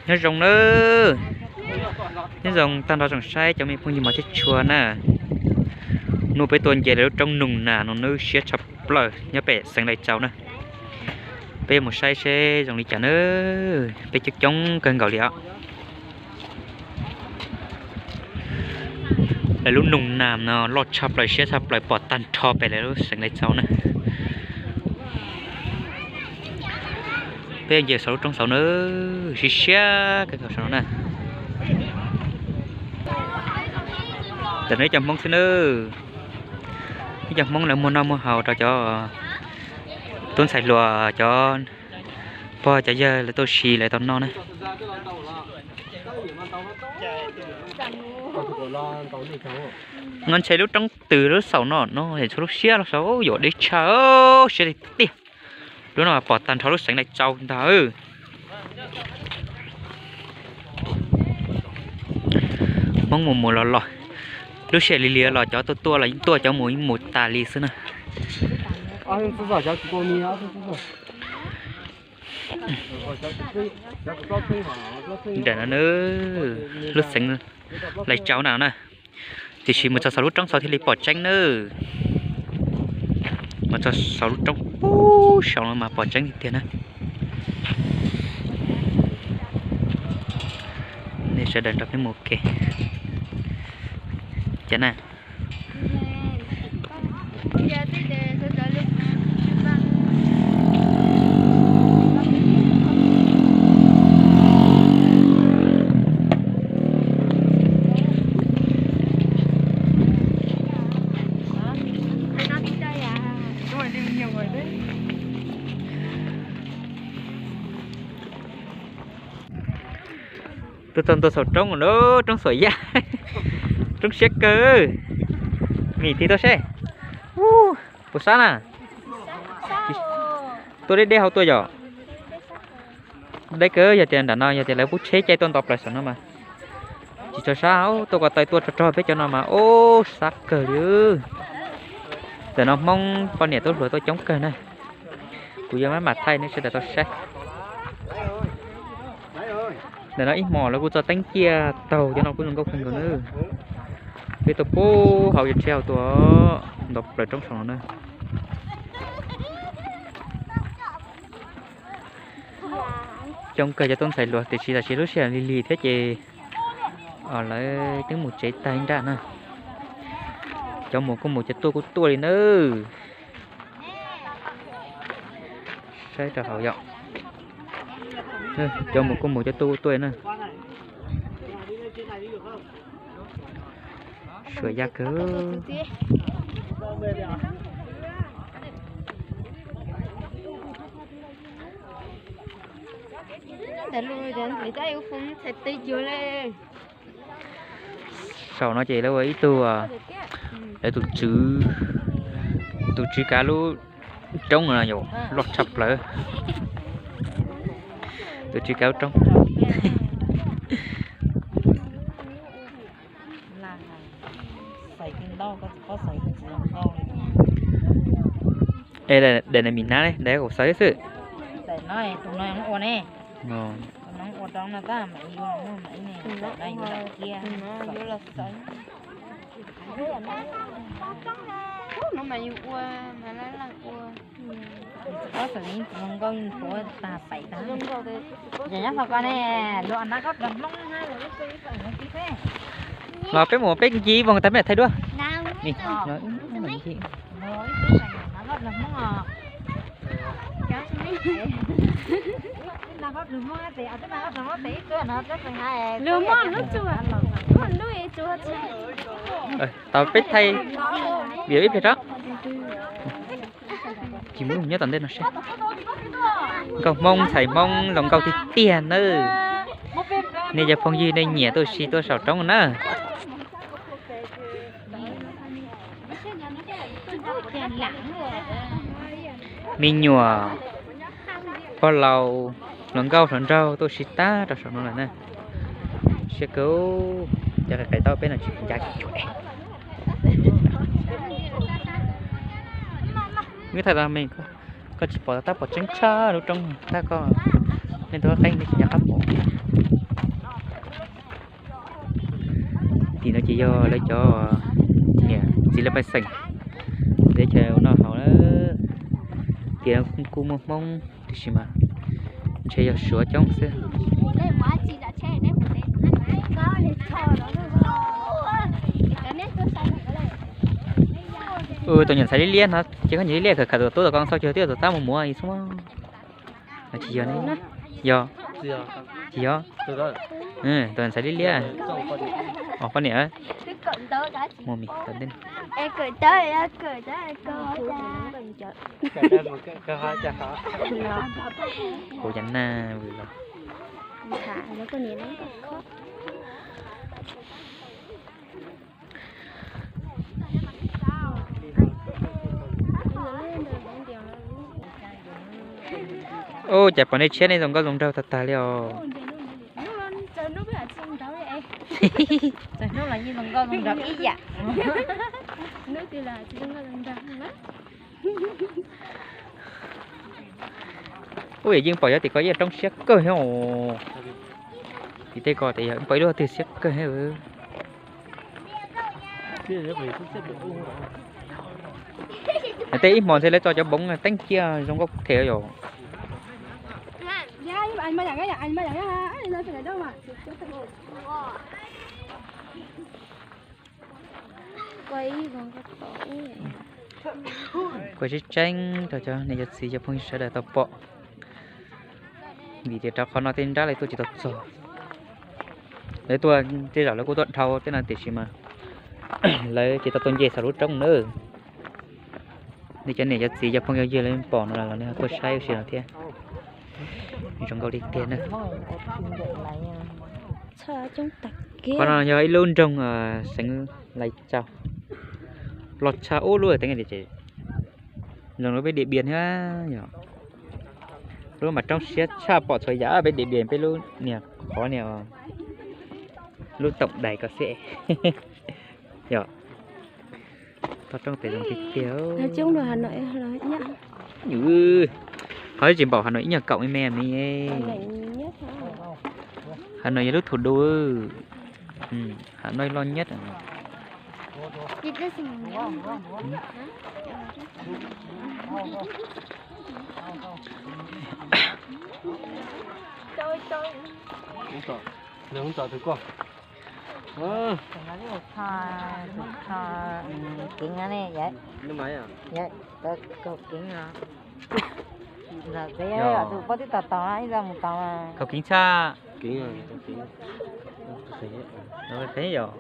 Nyob zoo nawb, nyob zoo tag nrho tsoom saib cov me phooj ywg mos thiab tshua na. Nub peb tuaj nce lawm lub roob Noog Nas no nawb, siab tshaj plaws nyob pem xeev Lais Tsau na. Peb mus saib seb zoo li cas nawb, peb coob coob kawg nkaus li os. Lawv lub Noog Nas no loj tshaj plaws siab tshaj plaws pom tag nrho pem lawv lub xeev Lais Tsau na. Peb nce saum lub roob saud na, siab siab kawg nkaus saum no na. Tam no ib co Hmoob xwb na, ib co Hmoob lawv muag noj muag haus rau cov tub ntxhais hluas cov pog cov yawg lawv tuaj si lawv tau noj na. No ntshe lub roob twg lub saum no no es tshuav lub siab los saud yuav deb tshaj siab li tiag. Lub no pom tag nrho lub xeev Lais Tsau ntag. Hmoob mus mus los los, lub sij hawm lig lig los cov tuaj tuaj los yeej tuaj, cov mus yeej mus tas li xwb na. Nram no na, lub xeev Lais Tsau na na. Tiam sis mus txog saum lub roob saud thiaj li pom tseeb na. Mus txog saum lub roob pub saum no mas pom tseeb tiag tiag na. Nej sawv daws nrog peb mus ua ke. Cas na. Tuaj txog ntua saum roob lawm, roob Xuam Yaj, roob siab kawg. Mim tig tuaj seb. Puas sab na? Tuaj deb deb hauv tuaj yom. Deb kawg, yog tias nram no yog tias lawv pub tsheb caij tuaj nto plaws saum no mas tsis tshua sab. Tuaj ko taw tuaj rog rog peb cov no mas ub sab kawg li. Ntawm no Hmoob poj niam tub hluas tuaj coob kawg na. Kuv yuav maj mam thaij nej sawv daws tau saib. Ntawm no ib hmos lawv kuj tso teeb ciaj taug cov no kuj zoo nkauj kawg nkaus na. Peb tuaj pub hauv yog tsheb hauv tuaj nto plaws roob saum no na. Coob kawg cov tub ntxhais hluas tiam sis tam sim lub sij hawm lig lig thiab ces lawv twb mus tsev tag nraj na. Cov mus kuj mus, cov tuaj kuj tuaj li nawb. Saib rau hauv yom. Cov mus kuj mus, cov tuaj kuj tuaj na. Suam yaj kawg. Saum no ces lawv ua ib tug, lawv tus tswv, tus tswv kav lub roob no yom, loj tshaj plaws. Tus tswv kav lub roob. Es daim no mim nab ne, daim kaum xaws xwb. Nyob qhov ko ne, luag nab qab dog Hmoob, los peb mus peb ncig ib voo tag peb mam thaij duab. Luag muab lub tsuas, muab lub tsuas. Tau peb thaij video ib pliag tso. Tsis muaj nyob tom ntej no seb. Nkauj Hmoob ntxhais Hmoob zoo nkauj tiag tiag nawb. Nej cov phooj ywg nej nyiam tuaj si tuaj saum roob na. Me nyuam, pog laus, hluas nkauj hluas nraug tuaj si tag rau saum no lawm na. Siab kawg, cov qis qis taub peb no tsis ncav tsis cuam. Wb thaij tau me, koj tsis pom tab pom tseeb tshaj lub roob tab koj, nej tus qeej nej tsis nco qab pom. Yog lawv cov niam txiv lawv pej xeem, lawv chaw ua noj haus na, tias kuj muaj Hmoob tiam sis mas ntshe yog Suav coob xwb. Tus nyuam ntxhais liab liab no ces koj nyiam liab liab khawv khawv tus tub tom ko xauj cuag twb tus tab mus muav xwb. Tsis yog ne, yog, tsis yog, tus ntxhais liab liab, poj niam. Mus mis tau ntej. Kuv cov na vwm los. Ua cas pom nej tshiab nej zoo nkauj zoo nraug tag tag li os. Ub, yeej pom cov tim ko yeej roob siab kawg thiab os. Tim tej ko tias yog pom ib lub twg siab kawg thiab. Tej ib hmos ntshe lawv tso cov npoov teeb ciaj zoo nkauj them yom. Kuaj tseeb tseeb rau cov niam cov txiv cov phooj ywg sawv daws tau pom. Vim tias rau qhov no tej nrab lawv tuaj tsis tau txog. Lawv tuaj tej zaum lawv kuj tuaj dhau tej no tiam sis mas lawv tsis tau tuaj nce saum lub roob na. Nej cov niam cov txiv cov phooj ywg lawv pom no los nej ho tuaj saib ua si no thiab. Zoo nkauj li tiag na. Qhov no yog ib lub nroog xeev Lais Tsau, los tshaj ub lub teev ces zoo lub peb Điện Biên thiab yom. Lub mas roob siab tshaj pom txhua yam peb Điện Biên peb lub niag qhov niag lub tổng đài ko xwb yom. Toj roob pem zoo tiag tiag. Qhov tsis npaum Hà Nội ib nyuag kaum me me me. Hà Nội yog lub thủ đô, Hà Nội loj nhất. Kev kaus kev tshaj. Yog,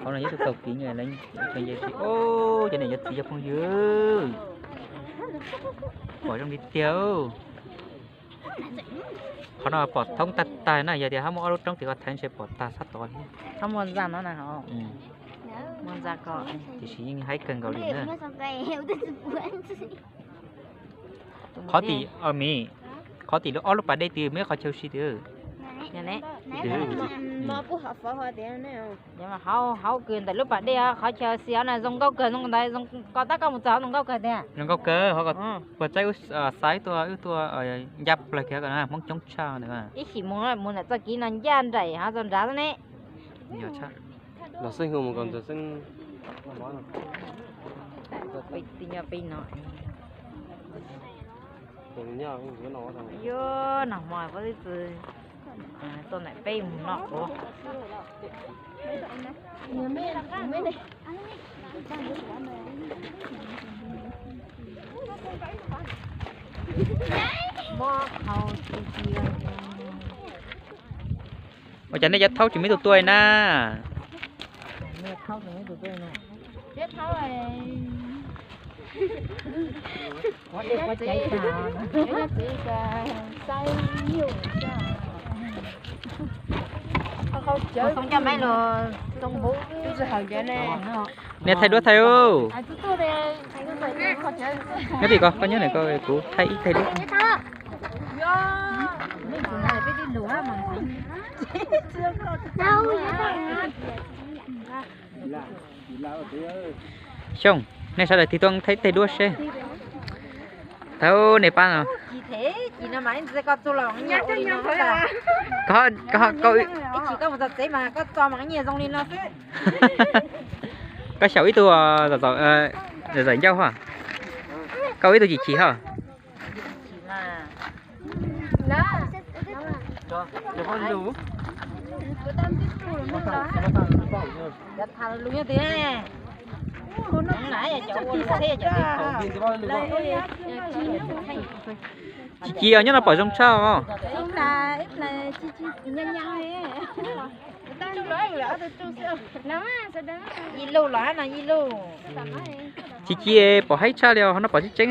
qhov no yog tus kaus kev, cov niam cov txiv cov phooj ywg, pom zoo li tiag. Qhov no pom thoob tag tag na, yog tias ho muaj ob lub roob tim ko thaiv ntshe pom tag sab tod thiab. Ho muaj ntxa no na, muaj ntxa ko, tiam sis yeej haib kawg nkaus li na. Qhov tim, qhov tim lub ob lub pas dej twg muaj ib qhov chaw si twg? Hauv kws ntawm lub pas dej qhov chaw si na zoo nkauj kawg, zoo ntawd, zoo ko tab koj mus txog zoo nkauj kawg tiag. Zoo nkauj kawg, puas txaib wb xaiv tuaj, wb tuaj ncaj plaws kiag ko na, Hmoob coob tshaj ntawd. Ib sim mus, mus ntawm txoj kev no ncaj nraim ho txog nrad xwb ne. Los xeeb hu mus kom ntxawm xeeb. Peb twb nyob peb no. Yuav nag hmo peb twb txwv tuaj ntawm peb mus noj quav. Mob qhau tiag tiag. Ua cas nej cov thaub tsis muaj ib tug tuaj na? Nej thaij duab thaij. Nyob tim ko, koj nyob ntawm ko kuv thaij ib thaij duab. Xyooj, nej sawv daws tig tuaj thaij teg duab seb. Thaub nej pab no. Koj, koj, koj, koj xyaum ib tug zom zaws ncauj hos, koj ua ib tug chim chim hos. Tsis ci os, nyob no pom zoo tshaj os. Tsis ci, pom haib tshaj li os, no pom tseeb tseeb.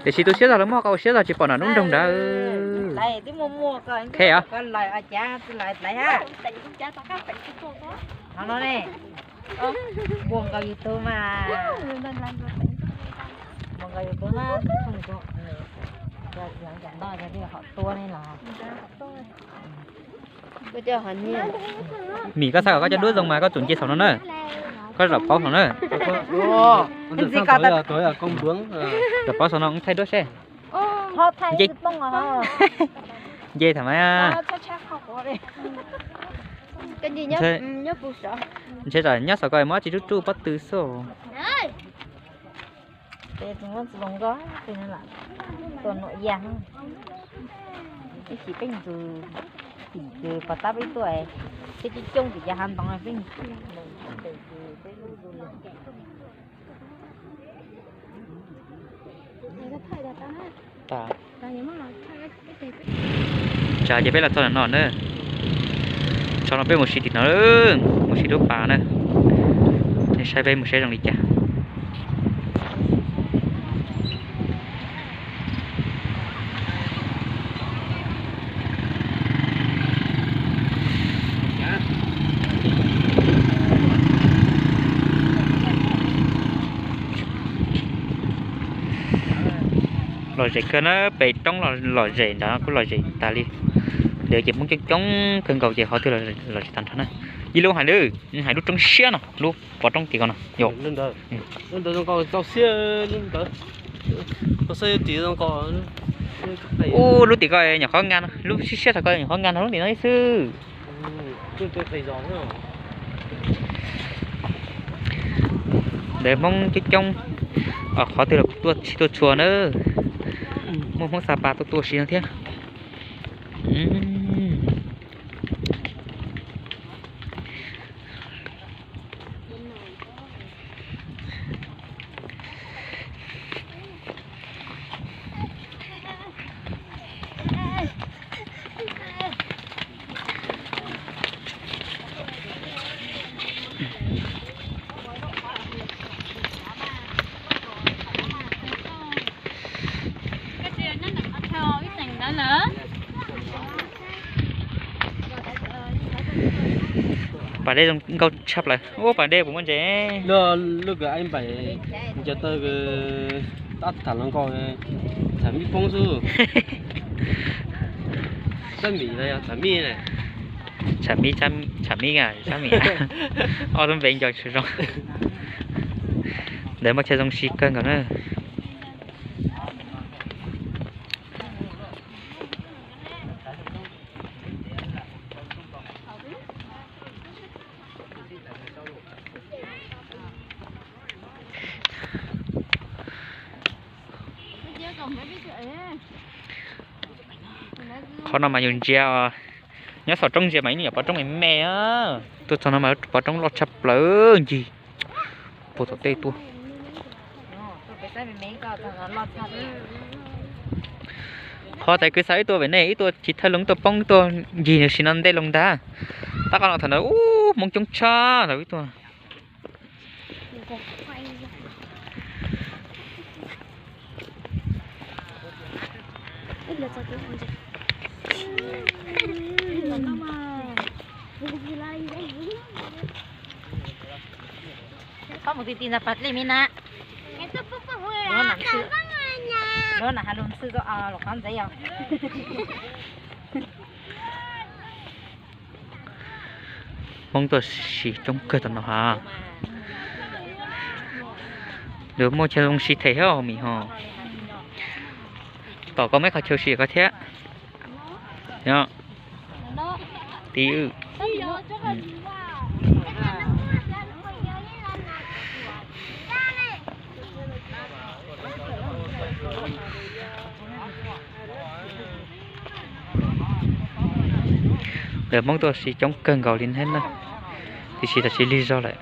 Tiam sis tu siab zog lawv muab koj ua siab zog tsis pom nram lub nroog nrad. Khe os. Npuag nkaus yus tus mas, npuag nkaus yus tus mas, tua li los. Mim, koj xav kom koj cov duab zoo mas koj tsum nce saum no na. Koj zaum paub saum na. Zaum paub saum no thaij duab seb. Nce tham mas. Ntshe nyob saum ko muab tsis rub rub pob tw xwb. Tus muab tsis zoo nkauj, tus no lam tua nuam yas. Ib chim peb mus tus tim kws pos tab peb tuaj, peb coob coob tim yav hav ntoo peb mus. Tsam ces peb los txog no na. Tso no peb mus si tim no, mus si lub pas na. Nej saib peb mus saib zoo li cas. Lom zem kawg na, pem roob los lom zem, nrad kuj lom zem tas li. Ntawd ces Hmoob coob coob kawg nkaus ces qhov twg los zem tag nrho na. Yij Lub hais lawm, hais lub roob siab no, lub pov roob tim ko no. Ub, lub tim ko nyuam qhuav nqa no, lub siab siab tag ko nyuam qhuav nqa no lub tim no ib xwb. Ntawd Hmoob coob coob, qhov twg los tuaj tsis tuaj tshua na. Muaj Hmoob Xa Pas tuaj tuaj si no thiab. Pas dej zoo nkauj tshaj plaws. Ub, pas dej puas muaj ntses? Lub kws aib npaim ncaws taw kws tab tham hluas nkauj, Tshav Mib poob xwb. Tsab Mim los yog Tshav Mib ne? Tshav Mib, Tshav Mib, Tsab Mim, ob lub npe nco tsis zoo. Ntawd muaj chaw zoo si kawg nkaus na. Qhov no mas yus ntsia, nyob saum roob ntsia mas ib nyuag pov roob me me, tuaj txog no mas pov roob loj tshaj plaws ncig puag tom tej tuaj. Qhov tais kwv xav ib tuaj pem nej, ib tuaj chiv thawj loo, ib tuaj poob, ib tuaj ncig nws sim no ntej loo ntag. Tab qab no thaum ntawd ub Hmoob coob tshaj ntawd ib tuaj. Qhov mus ti ti ntawd pas dej me na. Lub nam has lus ntxhw los qhov ntxeev yog. Hmoob tuaj si coob kawg tom no ha. Lawv muaj chaw zoo si them thiab Mim ho. Tom koj muaj ib qhov chaw si koj thiab. Tib wb. Lawv Hmoob tuaj siv coob kawg nkaus li thiab na, tiam sis tam sim lig zog lawm.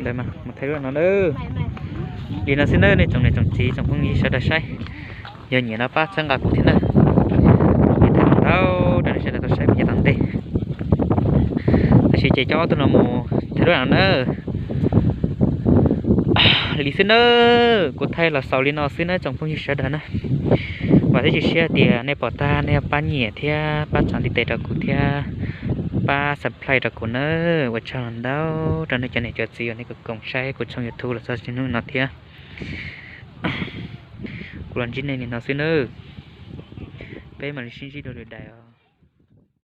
Ntawd mas mus thaij lub no na. Li no xwb na nej tsoom niam tsoom txiv tsoom phooj ywg sawv daws saib. Yog nyiam no pab txhawb nqa kuv thiab na. Thaij ntau rau nej sawv daws tau saib peb nyob tom ntej. Tab sis ces coj ob tug no mus thaij lub no na. Li xwb na, kuv thaij los xaus li no xwb na tsoom phooj ywg sawv daws na. Vam thiab cia siab tias nej pom tag nej pab nyiam thiab pab tsa ntiv tes rau kuv thiab pab subscribe rau kuv na. Ua tsaug ntau rau nej cov niam cov txiv uas nej koom saib kuv tshooj YouTube los txog hnub no thiab. Kuv los ntsib nej li no xwb nawb. Peb mam li sib ntsib dua lwm daim os.